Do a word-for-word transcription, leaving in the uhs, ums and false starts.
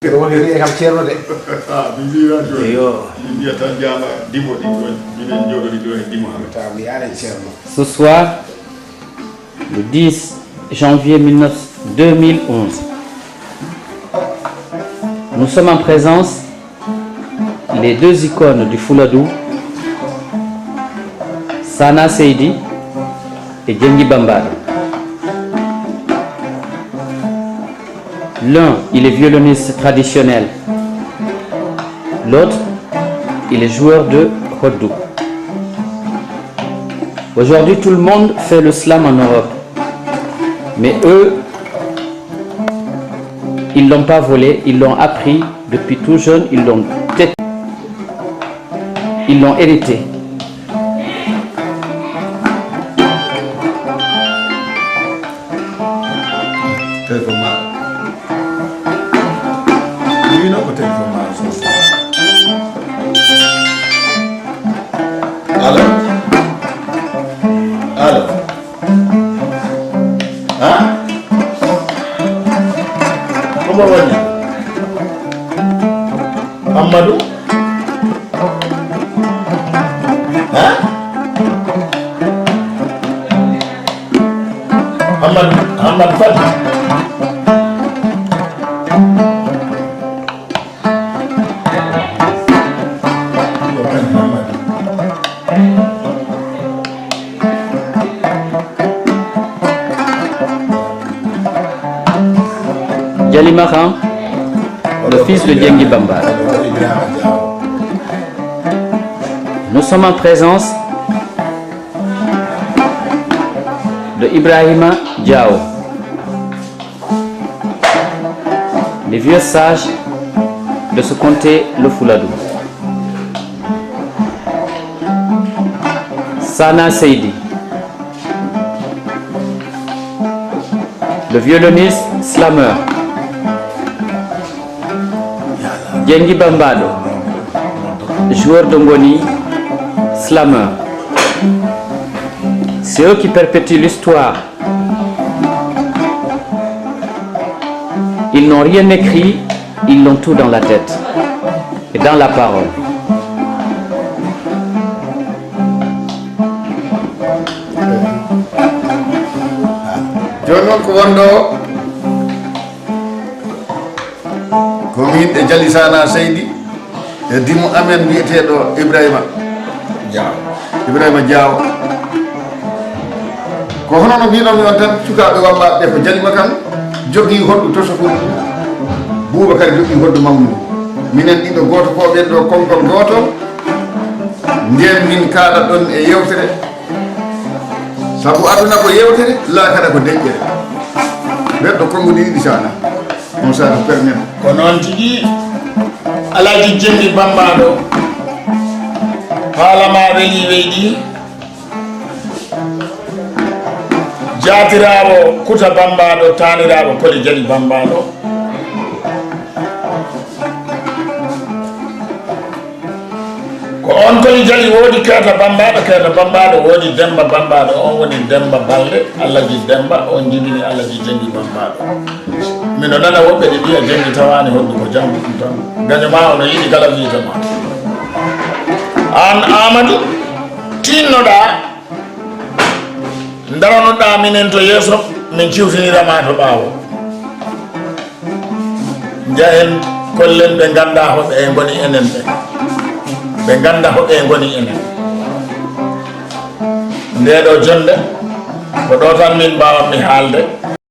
Ko woni wiye kam ceerno de. Ah, min mbiyata jooni. Yo. Min mbiyata tan jaama Dimo ɗin ɗon. Minen jooɗori ɗo e Dimo Hamad. Taw mi yaaren ceerno. Ce soir, le dix janvier mille neuf, deux mille onze, nous sommes en présence les deux icônes du Fouladou, Sana Seydi et Djengi Bambado. L'un, il est violoniste traditionnel. L'autre, il est joueur de hoddou. Aujourd'hui, tout le monde fait le slam en Europe. Mais eux, ils l'ont pas volé, ils l'ont appris depuis tout jeune, ils l'ont têté, ils l'ont hérité. Téléphone ma. Wino ko téléphone ma so. Allo? Allo? Ha? Ko mo woni? Amadou? Ha? Amadou, Amadou Fati. Djali Mahan, le fils de Djengi Bamba. Nous sommes en présence de Ibrahima Diao, les vieux sages de ce comté, le Fouladou. Sana Seydi, le violoniste slameur. Djengi Bambado, joueur de ngoni, slameur. C'est eux qui perpétuent l'histoire. Ils n'ont rien écrit, ils l'ont tout dans la tête et dans la parole. Jooni noon ko wonɗo o, ko min e Jali Sana Seydi e dimo amen wiyeteeɗo Ibrahima Diaw. Ibrahima Diaw. Ko hono no mbiɗon mi on tan, sukaaɓe wammbaaɓe ɓe ko Jali Makan jogii hoɗdu to Sokuru, Buubakar jogii hoɗdu mawnudu. Minen ɗiɗo, gooto ko ɓen ɗo konngol gootol, nden min kaala ɗon e yewtere. Sabu aduna ko yewtere, laakara ko deƴƴere. Ɓen ɗo konnguɗi ɗiɗi sana. On saato permet. Ko noon tigi, Alaaji Jembi Bambaɗo, haalama weyi weyi ɗi. Jaatiraawo Kuta Bambaɗo, taaniraawo Koli Jali Bambaɗo. Ko on Koli Jali woodi Keeta Bambaɗo, Keeta Bambaɗo woodi Demba Bambaɗo, on woni Demba Balde, Allaji Demba, on jibini Allaji Jengi Bambaɗo. Miɗo nana woɓɓe ɗe mbiya Jengi tawaani hoɗdu ko janngu ɗum tan. Gaño ma ono yiɗi kala wiita ma. Aan Aamadu, tinnoɗaa, daranoɗaa minen to yeeso, min ciwtinira ma to ɓaawo. Njahen, kollen ɓe ngannda hoɓe e ngoni enen ɓe. Ɓe ngannda hoɓe e ngoni enen. Nde ɗo jonnde, ko ɗo tan min mbaawatmi haalde.